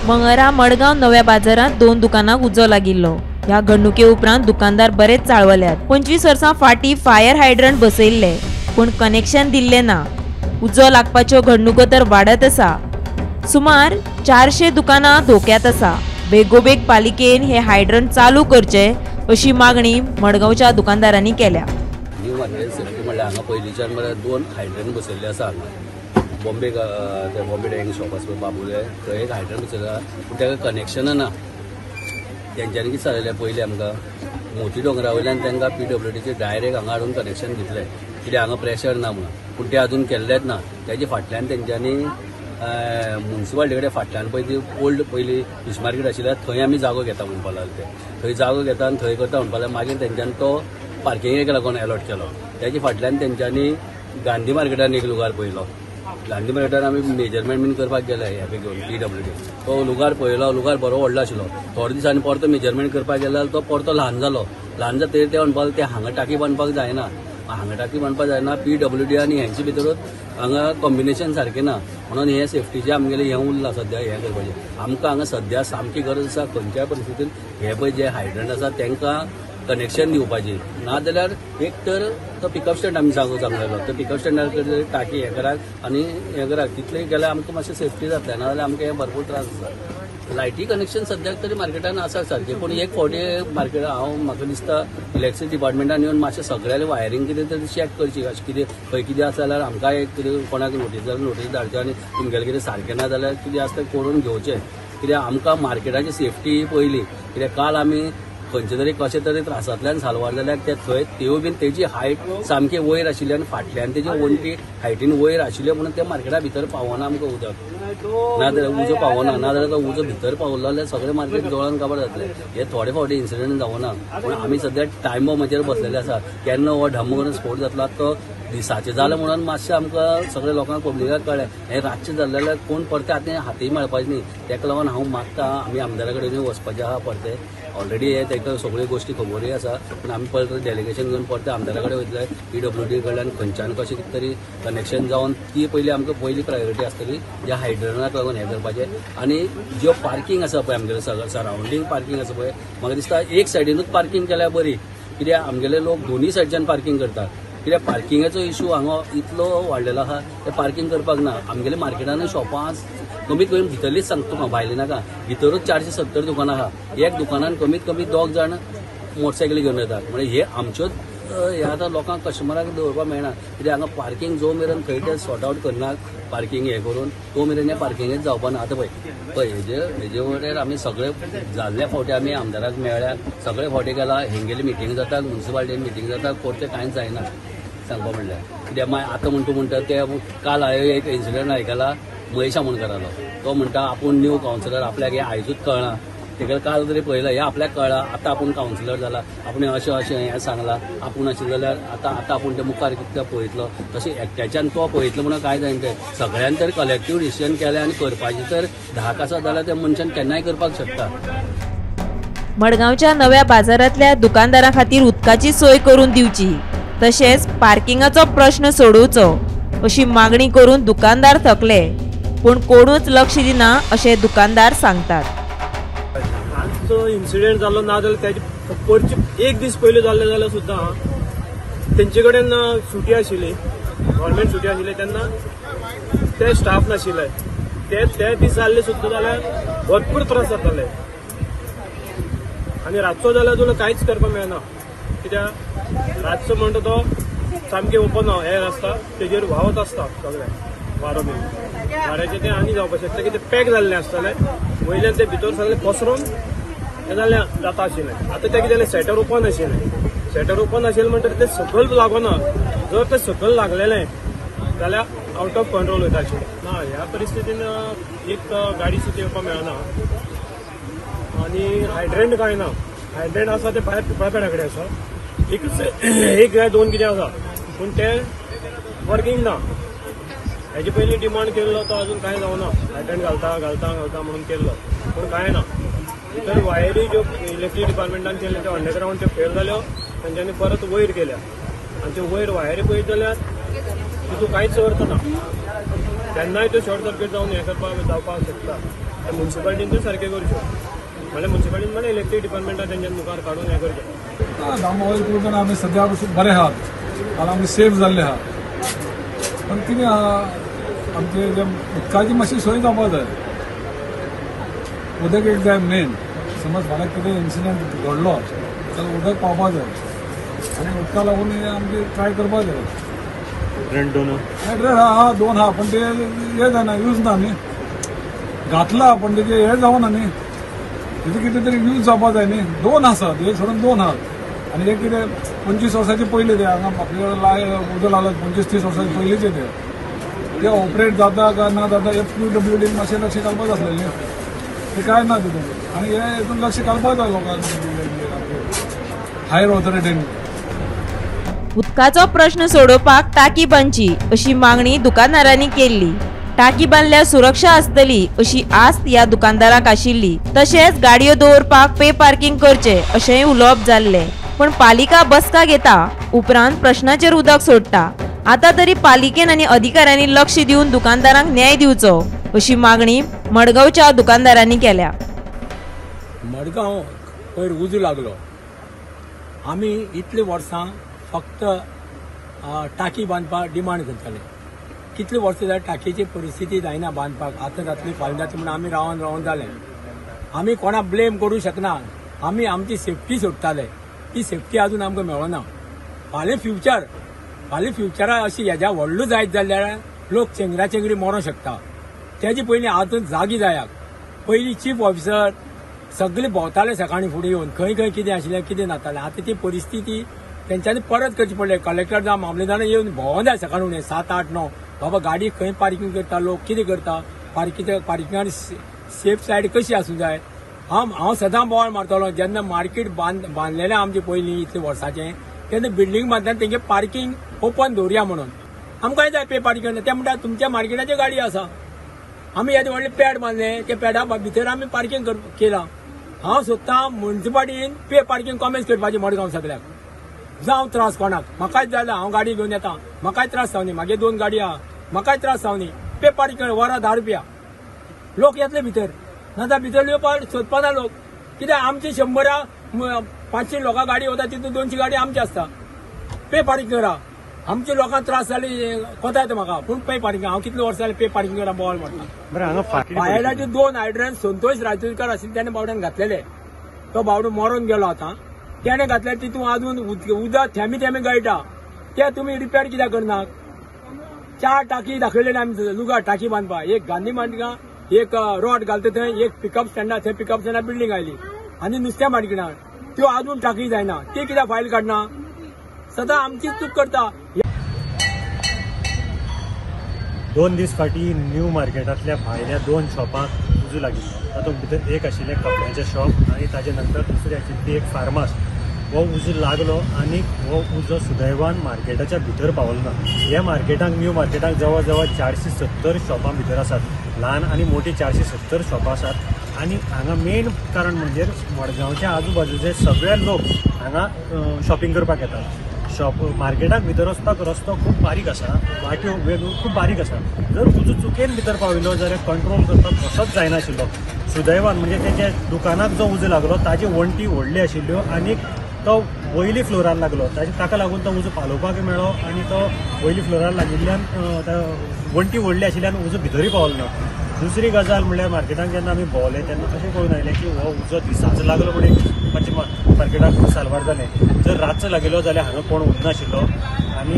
मंगळारा मडगांव नव्या बाजारात 2 दुकानांक उजो लागिल्लो. ह्या घडणुके उपरांत दुकानदार बरेच चाळवल्यात. 25 वर्सां फाटीं फायर हायड्रंट बसयल्ले पूण कनेक्शन दिल्लें ना. उजो लागपाच्यो घडणुको तर वाडत आसा. सुमार 400 दुकानां धोक्यात आसा. बेगोबेग पालिकेन हे हायड्रंट चालू करचे अशी मागणी मडगांवच्या दुकानदारांनी केल्या. न्यू मार्केट सेफ्टी म्हणल्यार हांगा पयलींच्यान म्हळ्यार 2 हायड्रंट बसयल्ले आसा. हांगा बॉम्बे ते बॉम्बे डायंग शॉप आसा पळय बाबुले, थंय एक हायड्रंट बसयला पूण ताका कनेक्शनां ना. तेंच्यांनी कितें सांगलें पयलीं आमकां मोती दोंगरा वयल्यान तांकां पीडब्ल्यूडीचे डायरेक्ट हांगा हाडून कनेक्शन दितले, कित्याक हांगा प्रेशर ना म्हणून, पूण तें अजून केल्लेंच ना. तेजे फाटल्यान तेंच्यांनी म्युनिसिपालिटी कडेन फाटल्यान पळय ती ओल्ड पयलीं फीश मार्केट आशिल्लें थंय आमी जागो घेता म्हणपाक लागले. ते थंय जागो घेता आनी थंय करता म्हणपाक लागले. मागीर तेंच्यांनी तो पार्किंगेक लागून एलॉट केलो. तेजे फाटल्यान तेंच्यांनी गांधी मार्केटान एक लुगार पळयलो. गांधी मार्केटान आमी मेजरमेंट बीन करपाक गेले हें घेवन पीडब्ल्यूडी, तो लुगार पळयलो, लुगार बरो व्हडलो आशिल्लो. थोडे दिसांनी परतो मेजरमेंट करपाक गेले जाल्यार तो परतो ल्हान जालो. ल्हान जातकीर ते म्हणपाक लागले ते हांगा टाकी बांदपाक जायना, हांगा टाकी बांदपाक जायना. पीडब्ल्यूडी आनी हेंचे भितरूच हांगा कॉम्बिनेशन सारकें ना म्हणून हें सेफ्टीचें आमगेलें हें उरलां सद्या. हें करपाचें आमकां हांगा सद्या सामकी गरज आसा. खंयच्याय परिस्थितीन हें पळय जे हायड्रंट आसा तांकां कनेक्शन दिवपाचें, नाजाल्यार एक तर तो पिकअप स्टँड आमी सांगलेलो तो पिकअप स्टँडार कडेन टाकी हें करात आनी हें करात, तितलें केल्यार आमकां मातशें सेफ्टी जातलें, नाजाल्यार आमकां हें भरपूर त्रास आसा. लायटी कनेक्शन सद्याक तरी मार्केटान आसा सारकें, पूण एक फावटी मार्केट हांव म्हाका दिसता इलेक्ट्रिसिटी डिपार्टमेंटान येवन मातशें सगळ्यांनी वायरींग कितें तरी चॅक करची, अशें कितें खंय कितें आसा जाल्यार आमकां एक कितें कोणाक नोटीस जाल्यार नोटीस धाडची आनी तुमगेलें कितें सारकें ना जाल्यार कितें आसता करून घेवचें. कित्याक आमकां मार्केटाची सेफ्टी पयली. कित्याक काल आमी खंयचे तरी कशे तरी त्रासांतल्यान साल्वार जाल्यार ते थंय त्यो बीन तेजी हायट सामकी वयर आशिल्ली आनी फाटल्यान तेजी वण्टी हायटीन वयर आशिल्ल्यो म्हणून ते मार्केटा भितर पावना आमकां उदक, नाजाल्यार उजो पावना, नाजाल्यार तो उजो भितर पावलो जाल्यार सगळें मार्केट जळोन काबार जातलें. हे थोडे फावटी इन्सिडंट जावना पूण आमी सद्या टायम बॉम्बाचेर बसलेले आसा. केन्ना हो ढम करून स्फोट जातलो तो दिसाचें जालें म्हणून मातशें आमकां सगळे लोकांक पब्लिकाक कळ्ळें. हें रातचें जालें जाल्यार कोण परते आतां हातीय मेळपाचें न्ही. ताका लागून हांव मागता आमी आमदारा कडेन वचपाचें आसा परते. ऑलरेडी हे ताका सगळ्यो गोश्टी खबरूय आसा पूण आमी परत डेलिगेशन घेवन परते आमदारा कडेन वयतले. पीडब्ल्यूडी कडल्यान खंयच्यान कशें कितें तरी कनेक्शन जावन ती पयली आमकां पयली प्रायोरिटी आसतली ज्या हायड्रनाक लागून हें करपाचें. आनी ज्यो पार्कींग आसा पळय आमगेलें सरावंडींग पार्कींग आसा पळय, म्हाका दिसता एक सायडीनूच पार्कींग केल्यार बरी, कित्याक आमगेले लोक दोनूय सायडच्यान पार्कींग करतात. कित्याक पार्किंगाचो इशू हांगा इतलो वाडलेलो आसा ते पार्कींग करपाक ना. आमगेले मार्केटान शॉपां कमीत कमी भितरलीच सांगता तुका, भायली नाका, भितरूच 470 दुकानां आहा. एक दुकानान कमीत कमी 2 जाण मोटरसायकली घेवन येतात. म्हणजे हे आमच्योच हे आतां लोकांक कस्टमराक दवरपाक मेळना. कित्याक हांगा पार्कींग जो मेरेन खंय ते सॉर्ट आवट करना पार्कींग हें करून तो मेरेन हें पार्किंगेच जावपा ना. आतां पळय पळय हेजे वयर आमी सगळे जाल्ले फावटी आमी आमदाराक मेळ्ळ्या, सगळे फावटी गेला, हेंगेली मिटींग जाता, म्युनिसिपालिटीन मिटींग जाता, कोर्ते कांयच जायना सांगपा म्हणल्यार. कित्याक मागीर आतां म्हणटा म्हणटा ते काल हांवें एक इन्सिडंट आयकला महेशा मुणकरालो, तो म्हणटा आपूण न्यू कावन्सिलर, आपल्याक हें आयजूच कळना. तेका काल तरी पळयलां हें आपल्याक कळ्ळां, आतां आपूण कावन्सिलर जाला, आपूण अशें अशें हें सांगलां, आपूण अशें जाल्यार आतां आतां आपूण ते मुखार कितलें पळयतलो. तशें एकट्याच्यान तो पळयतलो म्हणून कांय जायना, तें सगळ्यान तर कलेक्टीव डिसिजन केलें आनी करपाचें तर धाक आसा जाल्यार ते मनशान केन्नाय करपाक शकता. मडगांवच्या नव्या बाजारांतल्या दुकानदारां खातीर उदकाची सोय करून दिवची, तशेंच पार्किंगाचो प्रश्न सोडोवचो अशी मागणी करून दुकानदार थकले, पूण कोणूच लक्ष दिना अशें दुकानदार सांगतात. आजचो इन्सिडेंट जालो ना जाल्यार तेजे परचे एक दीस पयलीं जाल्ले जाल्यार सुद्दां तेंचे कडेन सुटी आशिल्ली, गव्हर्मेंट सुटी आशिल्ली तेन्ना ते स्टाफ नाशिल्ले, ते ते दीस जाल्ले सुद्दां जाल्यार भरपूर त्रास जाताले. आनी रातचो जाल्यार तुला कांयच करपाक मेळना, कित्याक रातचो म्हणटा तो सामकें ओपन एयर आसता, तेजेर व्हांवत आसता सगळें वारो बीन, वाऱ्याचें तें आनी जावपाक शकता की तें पॅक जाल्लें आसतलें, वयल्यान तें भितर सगळें पसरून हें जाल्लें जाता आशिल्लें. आतां तें कितें जालें, शटर ओपन आशिल्लें, शटर ओपन आशिल्लें म्हणटकीर तें सकयल लागना, जर तें सकयल लागलेलें जाल्यार आवट ऑफ कंट्रोल वयता आशिल्लें. ना ह्या परिस्थितीन एक गाडी सुद्दां येवपाक मेळना आनी हायड्रंट कांय ना. हायड्रंट आसा तें भायर पिपळापेडा कडेन आसा, एकच एक काय दोन कितें आसा पूण तें वर्किंग ना. हेजे पयलीं डिमांड केल्लो तो अजून कांय जावना, हायड्रंट घालता घालता घालता म्हणून केल्लो पूण कांय ना. भितर वायरी ज्यो इलेक्ट्रीक डिपार्टमेंटान केल्ल्यो त्यो अंडरग्रावंड त्यो फेल जाल्यो, तेंच्यांनी परत वयर केल्या आनी त्यो वयर वायरी पळयत जाल्यार तितून कांयच अर्थ ना, तेन्नाय त्यो शॉर्ट सर्कीट जावन हें करपाक जावपाक शकता. ते मुन्सिपालिटीन तें सारकें करचें. म्हणल्यार मुन्सिपालिटीन म्हणल्यार इलेक्ट्रीक डिपार्टमेंटा तेंच्या मुखार काडून हें करचें. दामोदर कुलकर्णी आमी सद्या बरे आहात, कारण आमी सेफ जाल्ले आहात. पण कितें आहा, आमचे जे उदकाची मातशी सोय जावपाक जाय. उदक एक जाय मेन. समज फाल्यां कितें इन्सिडंट घडलो जाल्यार उदक पावपाक जाय आनी उदका लागून आमची ट्राय करपाक जाय. हायड्रंट आहा, दोन आहा, पण ते हे जायना, यूज ना न्ही. घातला पण तेजे हे जावना न्ही, तेजे कितें तरी यूज जावपाक जाय न्ही. दोन आसात, एक सोडून दोन आहात. आनी एक कितें 25 वर्सांचे पयलीं ते हांगा आपल्या उजो लागलो 25-30 वर्सांचे पयलींचे ते ऑपरेट जाता काय ना जाता हे PWD मातशें लक्ष घालपाक जाय आसलें न्ही. ते कांय ना तितून. आनी हे हितून लक्ष घालपाक जाय लोकांक, हायर ऑथॉरिटीन. उदकाचो प्रश्न सोडोवपाक टाकी बांदची अशी मागणी दुकानदारांनी केल्ली. टाकी बांदल्यार सुरक्षा आसतली अशी आस्त ह्या दुकानदारांक आशिल्ली. तशेंच गाडयो दवरपाक पे पार्किंग करचें अशेंय उलोवप जाल्लें. पण पालिका बसका घेता उपरांत प्रश्नाचेर उदक सोडटा. आतां तरी पालिकेन आनी अधिकाऱ्यांनी लक्ष दिवन दुकानदारांक न्याय दिवचो अशी मागणी मडगांवच्या दुकानदारांनी केल्या. मडगांव पयर उजो लागलो. आमी इतली वर्सां फक्त टाकी बांदपाक डिमांड करताले. कितली वर्सां जाल्यार टाकीची परिस्थिती जायना बांदपाक. आतां जातली फाल्यां जातली म्हणून आमी रावन रावन जालें. आमी कोणाक ब्लेम करूं शकना. आमी आमची सेफ्टी सोडटाले, ती सेफ्टी अजून आमकां मेळना. फाल्यां फ्युचर, फाल्यां फ्युचराक अशी हेज्या व्हडलो जायत जाल्यार लोक चेंगरा चेंगरी मरोंक शकता. तेजे पयलीं आतां जागी जायात. पयलीं चीफ ऑफिसर सगळे भोंवताले सकाळीं फुडें येवन, खंय खंय कितें आशिल्लें कितें नातालें. आतां ती परिस्थिती तेंच्यांनी परत करची पडली. कलेक्टर जावं मामलेदारान येवन भोंवों जाय सकाळीं फुडें 7, 8, 9. बाबा गाडी खंय पार्किंग करता लोक, कितें करता, पार्किंगान सेफ सायड कशी आसूं जाय. हांव सदां बोवाळ मारतलो. जेन्ना मार्केट बांदलेलें आमचें पयलीं इतले वर्साचें, तेन्ना बिल्डींग बांदतना तेंगे पार्किंग ओपन दवरया म्हणून. आमकांय जाय पे पार्किंग. ते म्हणटा तुमच्या मार्केटाच्यो गाडी आसा. आमी येदे व्हडले पॅड बांदले, त्या पॅडा भितर आमी पार्किंग केलां. हांव सोदतां मुन्सिपालिटीन पे पार्किंग कॉमेन्स करपाचें मडगांव सगल्याक. जावं त्रास कोणाक, म्हाकाच जाल्यार हांव गाडी घेवन येता, म्हाकाय त्रास जावं न्ही. म्हागे 2 गाडी आहा, म्हाकाय त्रास जावं न्ही. पे पार्किंग वरां 10 रुपया, लोक येतले भितर, नाजाल्यार भितर येवपाक सोदपाना लोक. कित्याक आमची 100 500 लोकां गाडी वता, तितून 200 गाडी आमची आसता. पे पार्किंग करा. आमच्या लोकांक त्रास जाले कोता येता म्हाका, पूण पे पार्किंग हांव कितले वर्सां जाले पे पार्किंग करा बोवाळ मारता. फायराचे 2 हायड्रंट संतोष राजूरकर आशिल्ले तेणे बावड्यान घातलेले. तो बावडो मरोन गेलो आतां. तेणे घातल्यार तितून अजून उदक थेंबे थेंबे गळटा. ते तुमी रिपेर कित्याक करनात? 4 टाकी दाखयलेले आमी लुगार टाकी बांदपाक. एक गांधी मार्केटां, एक रोड घालता थंय, एक पिकअप स्टँडा, थंय पिकअप स्टँडा बिल्डींग आयली, आनी नुस्त्या मार्केटान त्यो अजून टाकी जायना. ती कित्याक फायल काडना? सदां आमचीच चूक करता. 2 दीस फाटीं न्यू मार्केटांतल्या भायल्या 2 शॉपांक उजो लागिल्लो. तातूंत भितर एक आशिल्लें कपड्यांचें शॉप आनी ताजे नंतर दुसरें आशिल्ली ती एक फार्मास. हो उजो लागलो आनी हो उजो सुदैवान मार्केटाच्या भितर पावलो ना. ह्या मार्केटाक, न्यू मार्केटाक जवळ जवळ 470 शॉपां भितर आसात. ल्हान आनी मोटी 470 शॉपां आसात. आनी हांगा मेन कारण म्हणजे मडगांवच्या आजूबाजूचे सगळे लोक हांगा शॉपिंग करपाक येतात. शॉप मार्केटाक भितर वचपाक रस्तो खूब बारीक आसा, वाट्यो खूब बारीक आसा. जर उजो चुकेन भितर पाविल्लो जाल्यार कंट्रोल करपाक कसोच जायनाशिल्लो. सुदैवान म्हणजे तेच्या दुकानाक जो उजो लागलो ताजी वण्टी व्हडली आशिल्ल्यो आनी तो वयली फ्लोरार लागलो. ताका लागून तो उजो पालोवपाक मेळ्ळो आनी तो वयली फ्लोरार लागिल्ल्यान वण्टी व्हडली आशिल्ल्यान उजो भितरूय पावलो ना. दुसरी गजाल म्हणल्यार मार्केटान जेन्ना आमी भोंवले तेन्ना अशें कळून आयलें की हो उजो दिसाचो लागलो म्हणून मातशें मार्केटाक साल्वार जालें. जर रातचो लागिल्लो जाल्यार हांगा कोण उरनाशिल्लो आनी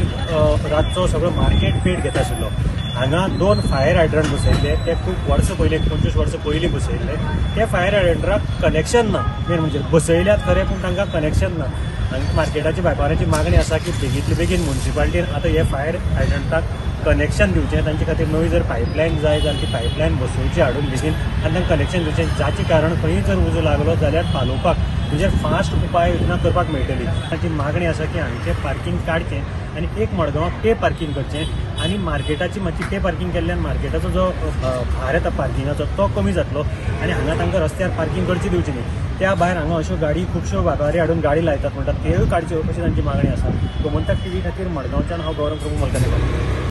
रातचो सगळो मार्केट पेट घेता आशिल्लो. हांगा 2 फायर हायड्रंट बसयल्ले, ते खूब वर्सां पयलीं, 25 वर्सां पयलीं बसयल्ले. ते फायर हायड्रंटाक कनेक्शन ना. मेन म्हणजे बसयल्यात खरें पूण तांकां कनेक्शन ना. आनी मार्केटाची वेपाराची मागणी आसा की बेगींतले बेगीन मुन्सिपालिटीन आतां हे फायर हायड्रंटाक कनेक्शन दिवचें. तांचे खातीर नवी जर पायपलायन जाय जाल्यार ती पायपलायन बसोवची हाडून बेगीन आनी तांकां कनेक्शन दिवचें, जाचे कारण खंयी जर उजो लागलो जाल्यार पालोवपाक म्हणजे फास्ट उपाय योजना करपाक मेळटली. ताची मागणी आसा की हांगचें पार्किंग काडचें आनी एक मडगांवाक पे पार्किंग करचें आनी मार्केटाची मातशी पे पार्किंग केल्ल्यान मार्केटाचो जो भार येता पार्किंगाचो तो कमी जातलो आनी हांगा तांकां रस्त्यार पार्किंग करची दिवची न्ही. त्या भायर हांगा अश्यो गाडी खुबश्यो वेपारी हाडून गाडी लायतात म्हणटात, त्योय काडच्यो अशी तांची मागणी आसा. गोमंतक टीव्ही खातीर मडगांवच्यान हांव गौरव प्रभू मलकानेकर.